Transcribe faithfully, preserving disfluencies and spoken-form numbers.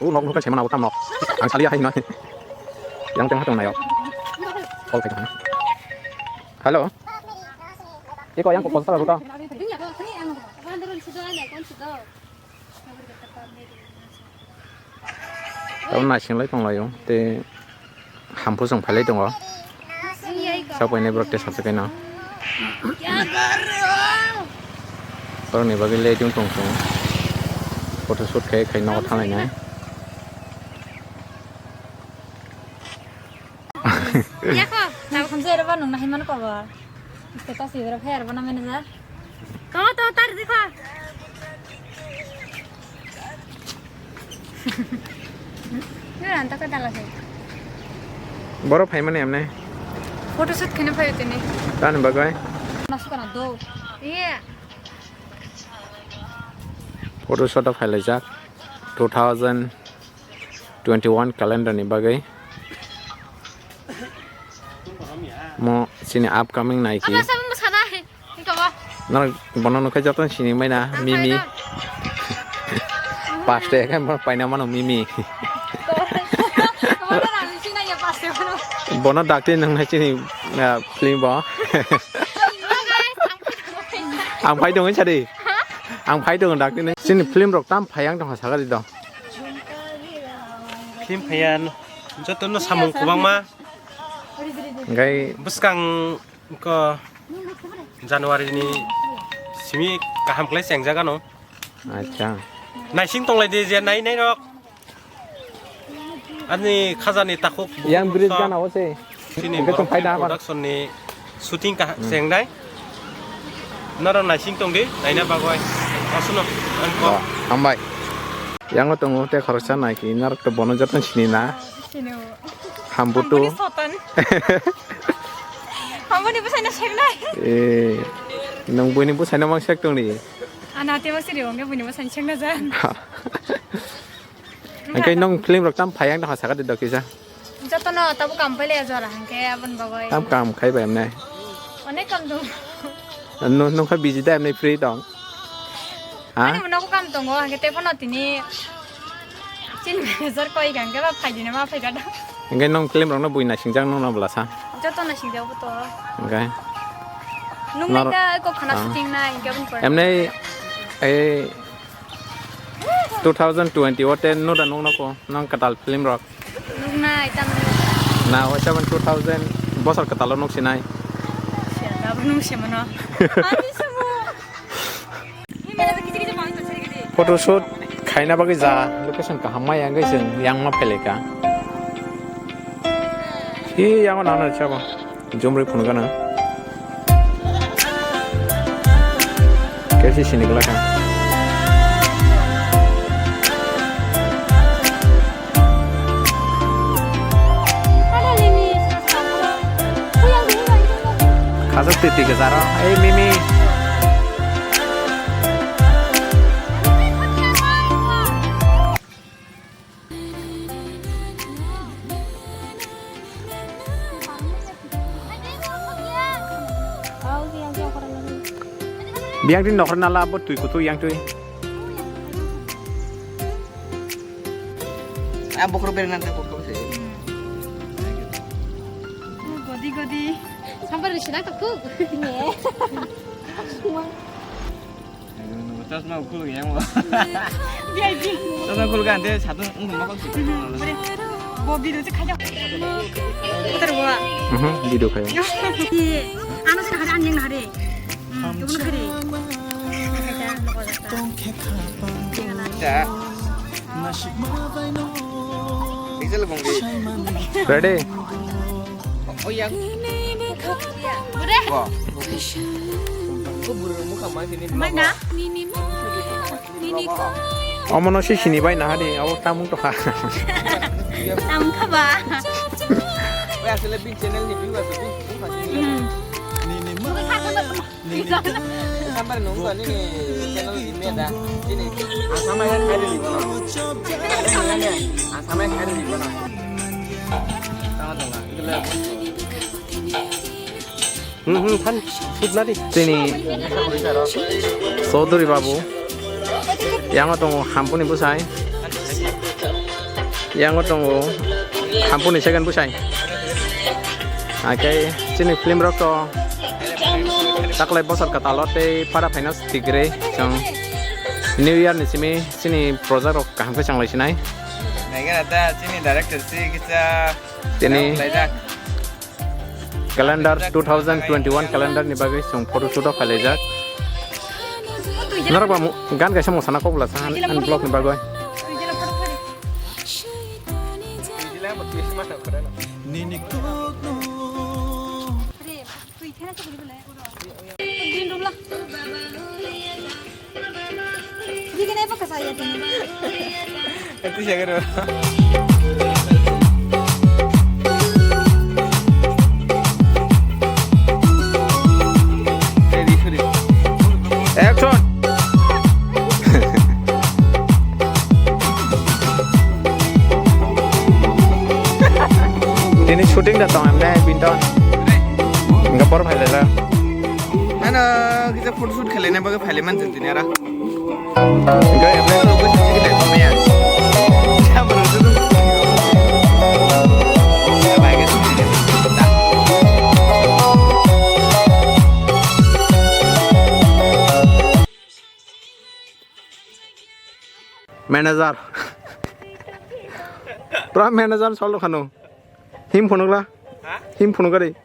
O nok nokha sema na tam nok. Ang saliya hai noi. Yang tengah tong nayo. Call khai. Hello. Iko yang ko call sa ko. Tamo naising lai tong layo. Te Hampusong phailai tongo. Sapainai borok tei sachakai no. Borokni bagwi late wng tong tongo. Photo shoot khai khai nogo thanglainai. Yako, nabo khamsa ero ba nungna hai mano kobo. Status ibera phai aro bana manager. To, to, tar dekho. Ni ran ta ka dala se. Boro phai mani amne. Photo shoot khene phai tini. Tani bagwi? Mas kana do. Iya. Photo shoot phai laijak. Two thousand twenty-one calendar ni bagwi. Mo chini upcoming naiki. Aba sabung sana. Iko ba. Nang bono nukhe joto sini maina Mimi. Paste kan bono paina mano Mimi. Bono dakti nang nai chini, ah, film bo. Ang phai dong sadi. Ang phai dong dakti nang. Chini film rok tam phai ang tong sagari dong. Film phaiya joto no samung kubangma. Gai bwskang ko January ni simi kaham khlai chengjak ano. Acha. Naising tonglai di je nai nai rok. Ani khajani takhuk yang bridge gana o se. Sini production ni shooting ka chengnai. Noro naising tongdi, naina bagwi. Asuno, ang ko. Hambai. Yango tongo te khoroksa naiki, narok to bono joto sini na. Sini o. Hambutu. Hambuni sotan. Hambuni bwsaino seknai. Eh, nang buini bwsaino mang sek tongni. Ana te masiri onge buini bwsaino sekna jan. Engkai nong film rok tam phayang da sakati dokisa. Jotono tabo kam paile jora hangke abon bagoi. Tam kam khai bai amne. Onek kam dong. Nung kha busy da amne free dong. Ha? Ani mo nogo kam tongo, hake te phano tini chini manager koi ka, hake ba phai dina ma phai ka da. Hingke nong film rokno bui naising jak nung na bwla sa? Joto naising jak bo to. Hingke? Nung nai ka kok khana shooting nai, hingke aboni pore. Emne, eh, two thousand twenty o te nura nung nako, nang katal film rok. Nung nai tam. Na, o seven two thousand bosor katalo nuk sinai. Siya, tabuk nung simano. Ani sumo. Photoshoot khaina bagwi ja location kaham maya wngwi chwng yang ma phailai kha. Hi yango nana chabo jumri phunukgana. Kesi sini glaka. Khasuk titi ke jaro. Ei Mimi. Biang di nokra nala bo tui kutu yang tui. Ah, bokhorok bere nang ta bokhorok se. Godi godi. Sambar ni sina ka khuk. Ne. Chasma khuluk yang mo. V I P. Chasma khuluk ante satu ung ma kok. Bo video se khaja. Putar bo. Mhm, video khaja. Ano se hari anyang hari. Hmm, tebun hari. Khaja. Pixel bongdi. Ready? Oh, yang. Bure. Wah. Mana? Omono si sini bai nahadi, abo tamung tokha. Tamung khaba. Wah, asli bin channel ni view asli bin. Hmm. Sampai nunggu ini channel ini ada. Ini. Asama yang ada di mana? Asama yang ada di mana? Tengah-tengah. Itu lihat. Hmm, hmm, than, sut nadi. Chini Chaudhary Babu. Yang tongo hampuni bwsai. Yang o tongo Thampuni second bwsai. Akai chini film rok to taklai bosor kwtal o tei para phaino tigre chwng New Year ni simi chini project rok kaham khe changlai sinai. Naigana ta chini director si kisa tini laijak. Calendar two thousand twenty-one calendar ni bagwi chwng photoshoot o phailaijak. Norok ba mu-, gan kaisa mosana kok bwla sa ani, ani vlog ni bagwi. Action! Tini shooting da tong, emne binton. Enggak por phai lela. Ano, kita photoshoot khalina bagwi phai le manjak tini ara. Enggak, emne. Manager. Pura manager solo khano. Him phunukla. Ha? Him phunukari.